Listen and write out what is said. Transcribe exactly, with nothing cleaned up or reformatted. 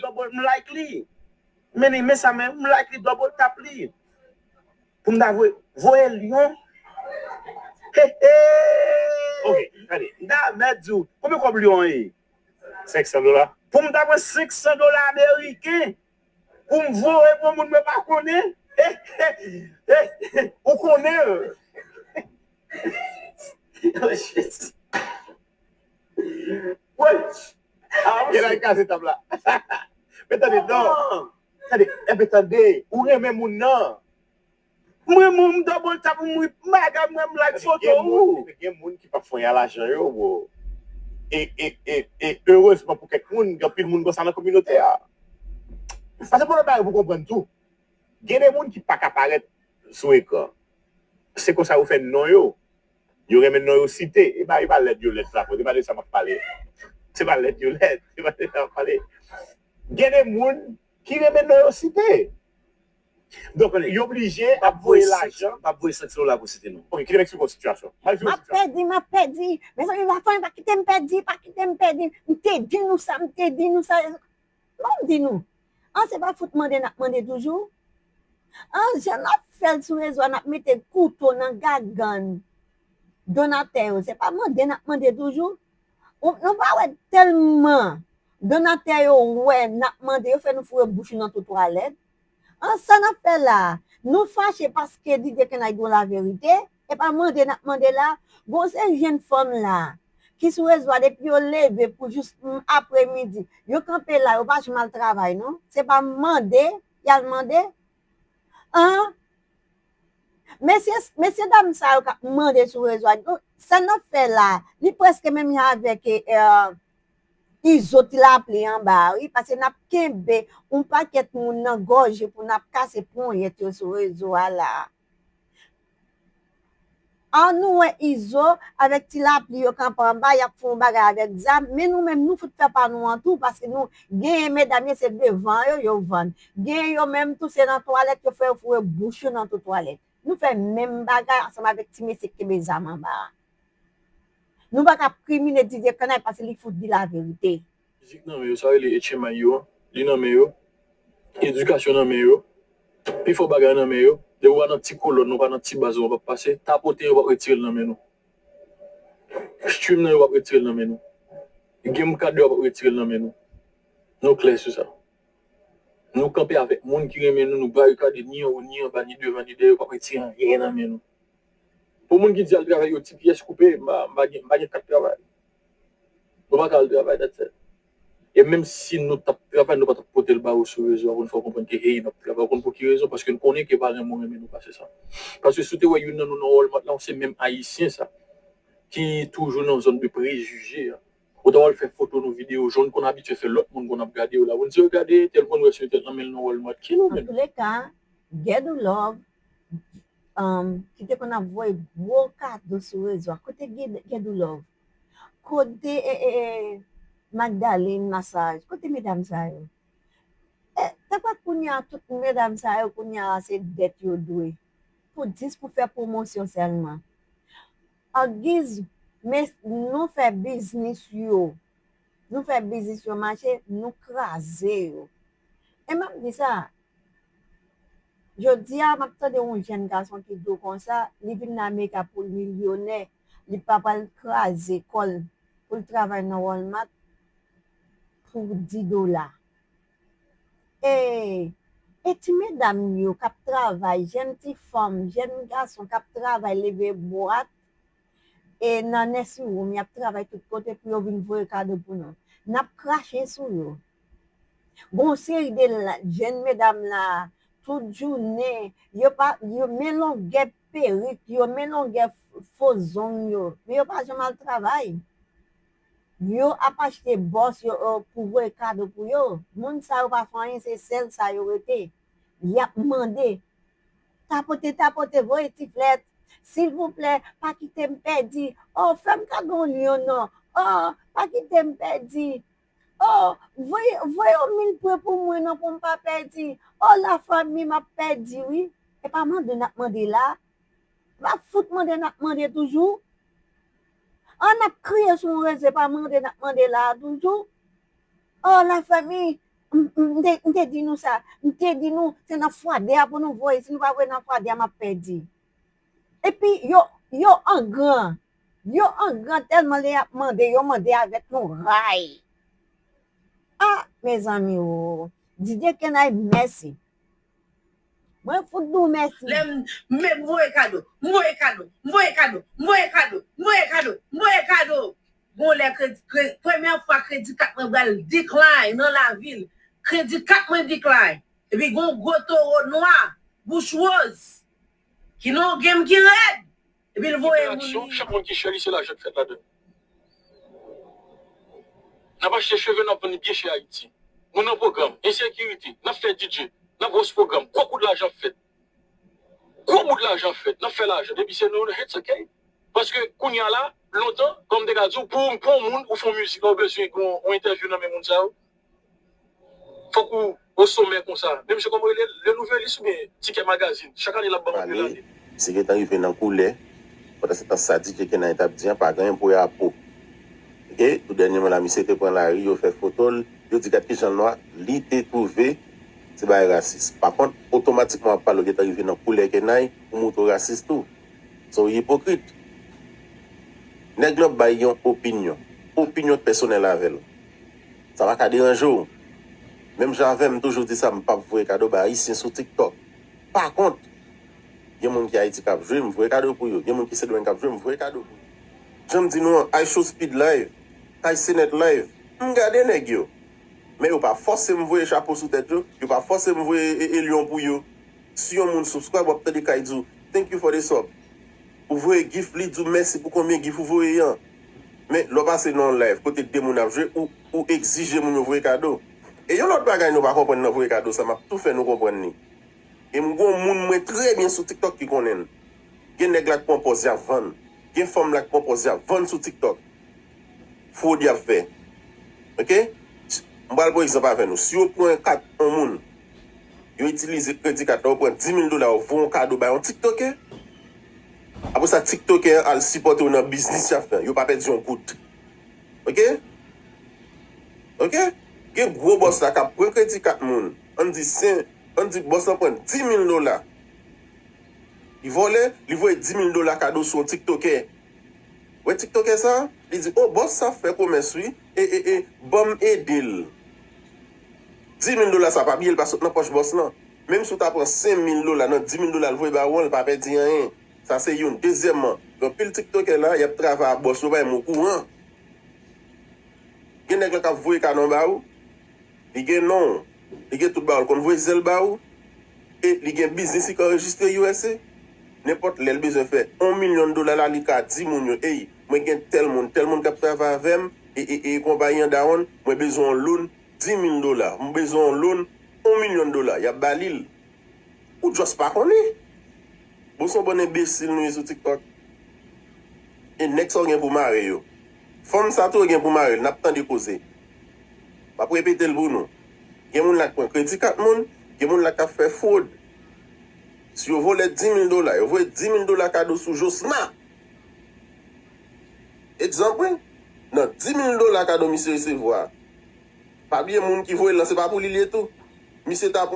double, m like li. Men li, men sa, men m like li, double tap li. Pou m ta voye, voye lyon. He, he. Ok, gade. M ta mèt di w, konbyen kòb lyon an ye? Senk san dola. Pou m ta pran senk san dola ameriken, pou m voye pou moun mwen pa konnen. He, he, he, he. Ou konnen l. Oh, Jezi. Wè. Ah, gen la kaze tab la. Men tande, non. Tande, enben tande, ou renmen moun nan. Mwen, mwen, m double tap, mwen, m bagay, mwen, m like foto ou. Gen moun ki pa fè lajan yo, bro. E, e, e, e, erezman pou kèk moun, gen anpil moun konsa nan kominote a. Sa se pwoblèm bagay pou konprann tou. Gen de moun ki pa ka parèt sou ekran. Se konsa yo fè non yo. Yo renmen non yo site. E pa, e pa lèd yo lèd, sa, e pa de sa m ap pale. Se pa lèd yo lèd, se pa de sa m ap pale. Gen de moun ki renmen non yo site. Donk, yo oblije ap voye lajan. M ap voye senk san dola pou site non. Ok, kite m eksplike yon sitiyasyon. M ap eksplike yon sitiyasyon. M ap pèdi, m ap pèdi. Mezanmi, lafanmi, pa kite m pèdi, pa kite m pèdi. M te di nou sa, m te di nou sa. Bon, m di nou, an se pa fout mande n ap mande toujou? An jan n ap fè l sou rezo a, n ap mete kouto nan gagann donatè yo, se pa mande n ap mande toujou? Ou, nou pa wè tèlman donatè yo wè n ap mande, yo fè nou foure bouch nou nan twou twalèt? An sa n ap fè la a? Nou fache paske Didier Kenay di yon laverite? E pa mande n ap mande la. Gon seri jenn fanm la ki sou rezo a depi yo leve pou jis apremidi. Yo kanpe la, yo pa janm al travay non. Se pa mande y al mande. An? Mesye, mesye dam sa yo k ap mande sou rezo a, nou, sa n ap fè la, li prèske menm jan avèk, eh, Izo Ti Lapli anba a, wi, paske n ap kenbe yon pakèt moun nan gòje pou n ap kase ponyèt yo sou rezo a la. An nou wè Izo avèk Ti Lapli yo kanpe anba, y ap fè yon bagay avèk zam, men nou menm nou fout fè pa nou an tou, paske nou genyen medam yo se devan yo, yo vann. Genyen yo menm tou se nan twalèt yo fè yo foure bouch yo nan twou twalèt. Nou fè menm bagay ansanm avèk ti mesye k kenbe zam anba a. Nou pa ka ap krimine Didier Kanay paske li fout di laverite. Fizik nan men yo, sa rele H M I yo an, li nan men yo. Edikasyon nan men yo. Pifò bagay nan men yo. Depi w pa nan ti kolòn, w pa nan ti baz ou, w p ap pase. Tapote yo p ap retire l nan men nou. Stream nan yo p ap retire l nan men nou. Game card yo p ap retire l nan men nou. Nou klè sou sa. Nou kanpe avèk moun ki renmen nou, nou barikade ni anwo, ni anba, ni devan, ni dèyè, yo p ap retire anyen nan men nou. Pou moun ki di al travay yo ti pyès koupe, m pa, m pa gen, m pa gen kat travay. Nou pa ka al travay, that's it. E menm si nou t ap travay, nou pa t ap pote l ba ou sou rezo a pou n fè w konprann ke, hey, n ap travay. Ou konn pou ki rezon? Paske n konnen ke pa renmen w renmen nou pase sa. Paske si w te wè youn nan nou nan Walmart la, se menm Ayisyen sa, ki toujou nan zòn de prejije a. Ou ta wè l fè foto nou, videyo, jan w konn abitye fè lòt moun konn ap gade yo la. Pou n di yo gade, tèl moun wè se tèt nan men l nan Walmart. Ki nou menm? Antouleka, Gèdou Love, um, ki te konn ap voye gwo kado sou rezo a. Kote Gèd-, Gèdou Love? Kote, e, e, e, Magdalene Massage? Kote medam sa yo? E, tankou kounye a, tout medam sa yo, kounye a, se dèt yo dwe. Pou jis pou fè pwomosyon sèlman. Angiz, men nou fè biznis yo. Nou fè biznis yo mache, nou kraze yo. E m ap di sa, jodi a, m ap tande yon jèn gason ki di w konsa, li vin nan Amerika pou l milyonè, li pa pral kraze kò l pou l travay nan Walmart pou dis dola. E, e ti medam yo k ap travay, jèn ti fanm, jèn gason k ap travay leve bwat, e nan nursing home, y ap travay tout kote pou yo vin voye kado pou nou. N ap krache sou yo. Gon seri de la, jèn medam la, tout jounen, yo pa, yo men longè perik yo, men longè f-, fo zong yo, men yo pa janm al travay. Yo ap achte bòs yo, eh, pou voye kado pou yo. Moun sa yo pa fè anyen, se sèl sa yo rete. Y ap mande. Tapote, tapote, voye ti flèt. Silvouplè, pa kite m pèdi. Oh, fè m kado yon lyon non. Oh, pa kite m pèdi. Oh, voye, voye yon mil pwen pou mwen non, pou m pa pèdi. Oh, lafanmi, m ap pèdi, wi. E pa mande n ap mande la. N ap fout mande n ap mande toujou. An n ap kriye sou yon rezo, e pa mande n ap mande la a toujou. Oh, lafanmi, M, m, m te, m te di nou sa. M te di nou, se nan fwadè a pou nou voye. Si nou pa voye nan fwadè a, m ap pèdi. Epi, yo, yo angran. Yo angran tèlman lè y ap mande, yo mande avèk yon ray. Ah, mezanmi, o. Didier Kenay, mèsi. Mwen fout di w mèsi. Lè m, m voye kado, m voye kado, m voye kado, m voye kado, m voye kado, m voye kado. Bon, lè kredi, kredi, premyè fwa kredi kat mwen pral decline nan lavi l. Kredi kat mwen decline. Epi gon gwo towo nwa, bouch woz, ki nan yon game ki rèd. Epi l voye moun li. Chak moun ki share li, se lajan k fèt ladan l. N ap achte cheve, n ap vann li byen chè Ayiti. Moun nan pwogram, ensekirite, n ap fè D J, n ap host pwogram, gwo kout lajan ap fèt. Gwo bout lajan ap fèt, n ap fè lajan. Depi se nou, it's okay. Paske kounye a la, lontan, kòm m te ka di w, pou, pou yon moun, ou fè yon mizik, ou bezwen yon, yon entèvyou nan men moun sa yo. Fòk ou osomè konsa. Menm jan kòman rele l, Le Nouvelliste oubyen Tikè Magazine. Chak ane l ap ban moun de lane. Misye gentan rive nan koulè. Pandan se tan sa D J Kenay t ap di an, pa gen anyen pou e a po. Oke, tou dènyèman la, misye te pran lari, yo fè foto l, yo di gad kijan l nwa, li te twouve se bagay rasis. Pa kont, otomatikman w ap pale, w gentan rive nan koulè Kenay, ou montre w rasis tou. Se yon ipokrit. Nèg lan bay yon opinyon. Opinyon pèsonèl avè l. Sa pa ka deranje w. Menm jan avè m, m toujou di sa, m p ap voye kado bay Ayisyen sou TikTok. Pa kont, gen moun ki Ayiti k ap jwe, m voye kado pou yo. Gen moun ki Sendomeng k ap jwe, m voye kado pou yo. Jan m di nou an, I show Speed live, I C Net live, m gade nèg yo. Men yo pa fòse m voye chapo sou tèt yo, yo pa fòse m voye e, e lyon pou yo. Si yon moun subscribe, w ap tande Kay di w, "Thank you for the sub." Ou voye gift, li di w mèsi pou konbyen gift ou voye an. Men, lè w pase nan yon live kote de moun ap jwe, ou, ou egzije moun yo voye kado. E yon lòt bagay nou pa konprann nan voye kado sa, m ap tou fè nou konprann li. E m gon moun mwen trè byen sou TikTok ki konnen l. Gen nèg la k pran pòz y ap vann. Gen fanm la k pran pòz y ap vann sou TikTok. Fwod y ap fè. Oke? M pral pran egzanp avè nou. Si yo pran kat yon moun, yo itilize kredi kat la, yo pran di mil dola, yo voye yon kado bay yon TikTokè. Apre sa, TikTokè an al sipòte yo nan biznis y ap fè. Yo pa pèdi yon goud. Oke? Oke? Gen gwo bòs la k ap pran kredi kat moun. Ann di sen, ann di bòs lan pran di mil dola. Li vòlè, li voye di mil dola kado sou yon TikTokè. Wè TikTokè sa, li di, "O, bòs sa fè komès wi, e, e, e, ban m ede l." Di mil dola sa, pa bliye l pa sot nan pòch bòs lan. Menm si w ta pran senk mil dola nan di mil dola l voye ba ou an, l pa pèdi anyen. Sa se youn. Dezyèmman, gen anpil TikTokè la, y ap travay ak bòs yo, pa menm okouran. Gen nèg la k ap voye kado ba ou, li gen non w, li gen tout bagay, l konn voye zèl ba ou, e li gen biznis li ka anrejistre U S A. Nenpòt lè l bezwen fè yon milyon dola la, li ka di moun yo, "Ey, mwen gen tèl moun, tèl moun k ap travay avè m, e, e, e konpayi an dawonn, mwen bezwen yon loan di mil dola, mwen bezwen yon loan yon milyon dola," y ap ba li l. Ou just pa konnen. Bon, se yon bann enbesil nou ye sou TikTok. E nèg sa yo gen pou mare yo. Fanm sa tou yo gen pou mare l, n ap tande koze. M ap repete l pou nou. Gen moun la k pran kredi kat moun, gen moun la k ap fè fwod. Si yo vòlè di mil dola, yo voye di mil dola kado sou Josma. Egzanp, wi, nan di mil dola kado misye resevwa, pa bliye moun ki voye l lan, se pa pou li l ye tou. Misye ta